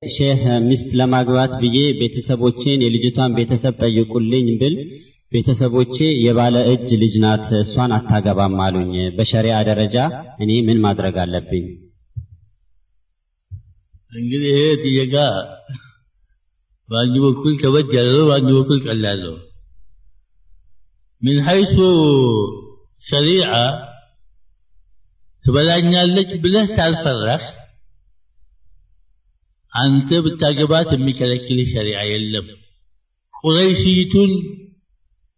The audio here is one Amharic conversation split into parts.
ሼህ፣ ሚስት ለማግባት ብዬ ቤተሰቦቼን የልጅቷን ቤተሰብ ጠይቁልኝ ብል ቤተሰቦቼ የባለ እጅ ልጅ ናት፣ እሷን አታገባም አሉኝ። በሸሪዓ ደረጃ እኔ ምን ማድረግ አለብኝ? እንግዲህ ይሄ ጥያቄ በአንድ በኩል ከበድ ያለ ነው፣ በአንድ በኩል ቀላል ነው። من حيث ሸሪዓ ትበላኛለች ብለህ ታልፈራህ አንተ ብታገባት የሚከለክልህ ሸሪዓ የለም። ቁረይሽይቱን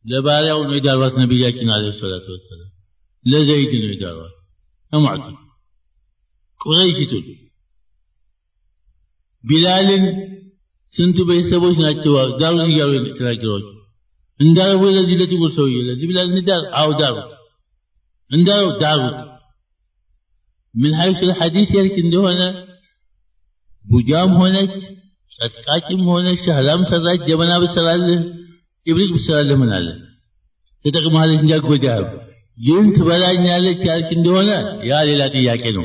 ለባሪያው ነው የዳሯት ነቢያችን عليه الصلاة والسلام፣ ለዘይድ ነው የዳሯት። እሟቱ ቁረይሽቱን ቢላልን ስንቱ ቤተሰቦች ናቸው ዳሩት እያሉ የተናገሯቸው። እንዳረቡ ለዚህ ለጥቁር ሰውዬ ለዚህ ቢላል እንዳር፣ አዎ ዳሩት፣ እንዳረው ዳሩት። من حيث الሐዲስ ያልክ እንደሆነ ቡጃም ሆነች፣ ቀጥቃጭም ሆነች፣ ሸህላም ሰራች፣ ጀበና ብትሰራልህ፣ ኢብሪቅ ብትሰራልህ ምን አለ፣ ትጠቅምሃለች እንጂ አትጎዳህም። ግን ትበላኛለች ያልክ እንደሆነ ያ ሌላ ጥያቄ ነው።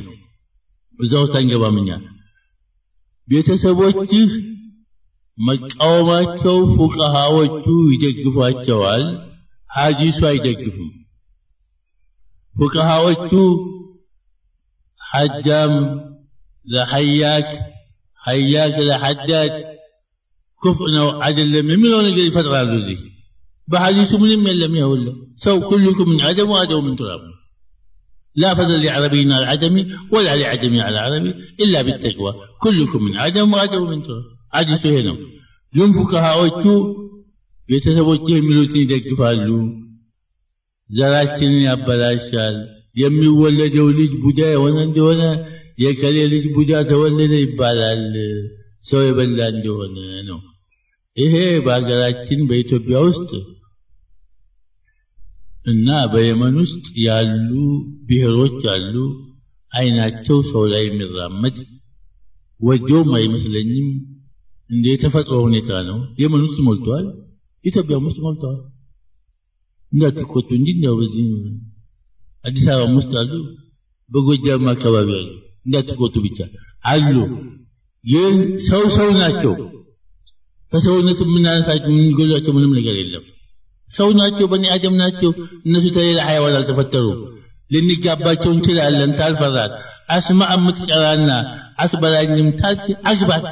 እዛ ውስጥ አንገባም እኛ። ቤተሰቦችህ መቃወማቸው ፉቀሃዎቹ ይደግፏቸዋል፣ ሐዲሱ አይደግፍም። ፉቀሃዎቹ ሐጃም ለሐያክ፣ ሐያክ ለሐዳድ ኩፍእ ነው አይደለም የሚለው ነገር ይፈጥራሉ። እዚህ በሐዲሱ ምንም የለም። ይኸውልህ ሰው كلكم من آدم وآدم من تراب، لا فضل لعربي على عجمي ولا لعجمي على عربي إلا بالتقوى، كلكم من آدم وآدم من تراب። ሐዲሱ ይሄ ነው። ግን ፉቀሃዎቹ ቤተሰቦች የሚሉትን ይደግፋሉ። ዘራችንን ያበላሻል፣ የሚወለደው ልጅ ቡዳ የሆነ እንደሆነ የከሌ ልጅ ቡዳ ተወለደ ይባላል፣ ሰው የበላ እንደሆነ ነው። ይሄ በሀገራችን በኢትዮጵያ ውስጥ እና በየመን ውስጥ ያሉ ብሔሮች አሉ። አይናቸው ሰው ላይ የሚራመድ ወደውም አይመስለኝም። እንደ የተፈጥሮ ሁኔታ ነው። የመን ውስጥ ሞልተዋል፣ ኢትዮጵያም ውስጥ ሞልተዋል። እንዳትቆጡ እንጂ እንደው በዚህ አዲስ አበባ ውስጥ አሉ፣ በጎጃም አካባቢ አሉ። እንዳትቆጡ ብቻ አሉ። ግን ሰው ሰው ናቸው። ከሰውነት የምናነሳቸው የምንጎዛቸው ምንም ነገር የለም። ሰው ናቸው፣ በኒ አደም ናቸው። እነሱ ተሌላ حيوان አልተፈጠሩም። ልንጋባቸው እንችላለን። ታልፈራት አስማ የምትቀራና አትበላኝም ታልክ አግባት።